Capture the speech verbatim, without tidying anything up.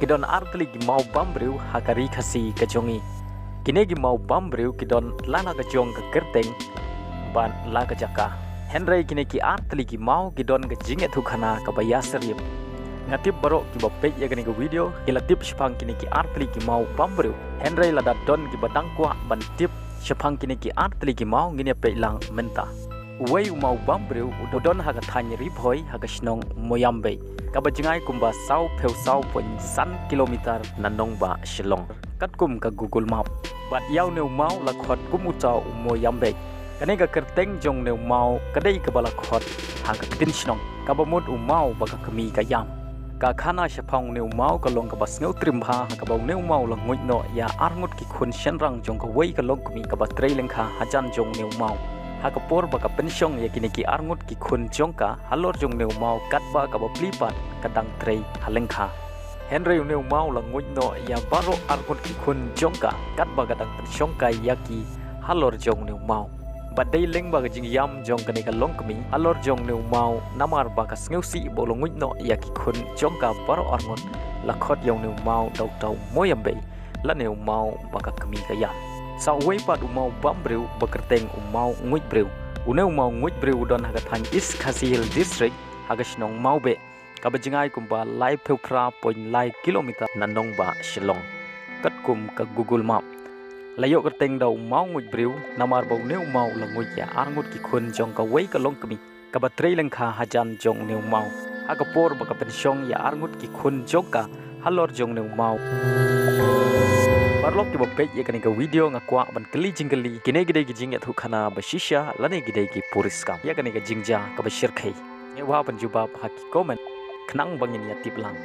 Ki don artylli ki maw bambriew ha ka ri Khasi ka jong ngi. Kine ki maw bambriew ki don la na ka jong ka kyrteng bad la ka jaka. Hynrei kine ki artylli ki maw ki don ka jingïathuhkhana kaba ïasyriem. Nga tip baroh kiba peit ïa kane ka video ki la tip shaphang kine ki artylli ki maw bambriew. Hynrei lada don kiba dang kwah ban tip shaphang kine ki artylli ki maw, ngin ïa peit lang mynta. Uwei u maw bambriew u don ha ka thaiñ Ri Bhoi ha ka shnong Moyambeit, kaba jngai kumba saw phew saw point san kilometer na nongbah Shillong, katkum ka Google Map. Bad ïa une u maw la khot kum uta u Moyambeit. Kane ka kyrteng jong une u maw ka dei kaba la khot ha ka ktien shnong, kaba mut u maw ba ka kmie ka ïam. Ka khana shaphang une u maw ka long kaba sngewtriem bha, ha kaba une u maw la nguid noh ïa arngut ki khun shynrang jong kawei ka longkmie kaba trei lyngkha hajan jong une u maw. Ha ka por ba ka pynshong ïa kine ki arngut ki khun jong ka halor jong une u maw, katba kaba plie pat ka dang trei ha lyngkha. Hynrei une u maw la nguid noh ïa baroh arngut ki khun jong ka katba ka dang pynshong kai ïa ki halor jong une u maw. Bad dei lyngba ka jingïam jong kane ka longkmie halor jong une u maw, namar ba ka sngewsih ba u la nguid noh ïa ki khun jong ka baroh arngut, la khot ïa une u maw da uta u Moyambeit, lane u maw ba ka kmie ka ïam. Sa uwei pat u maw bambriew ba kyrteng u maw nguid briew. Une u maw nguid briew u don ha ka thaiñ East Khasi Hills District, ha ka shnong Mawbeh, kaba jngai kumba lai phew phra point lai kilometer na nongbah Shillong, katkum ka Google Map. La ïoh kyrteng da u maw nguid briew namar ba une u maw la nguid ïa arngut ki khun jong kawei ka longkmie kaba trei lyngkha hajan jong une u maw, ha ka por ba ka pynshong ïa arngut ki khun jong ka halor jong une u maw. Paralok kiba peit ïa kane ka video, nga kwah ban kylli jingkylli, kine ki dei ki jingïathuhkhana ba shisha lane ki dei ki puriskam ïa kane ka jingjia kaba shyrkhei? Ngi wad ban jubab ha ki comment khnang ba ngin ïa tip lang.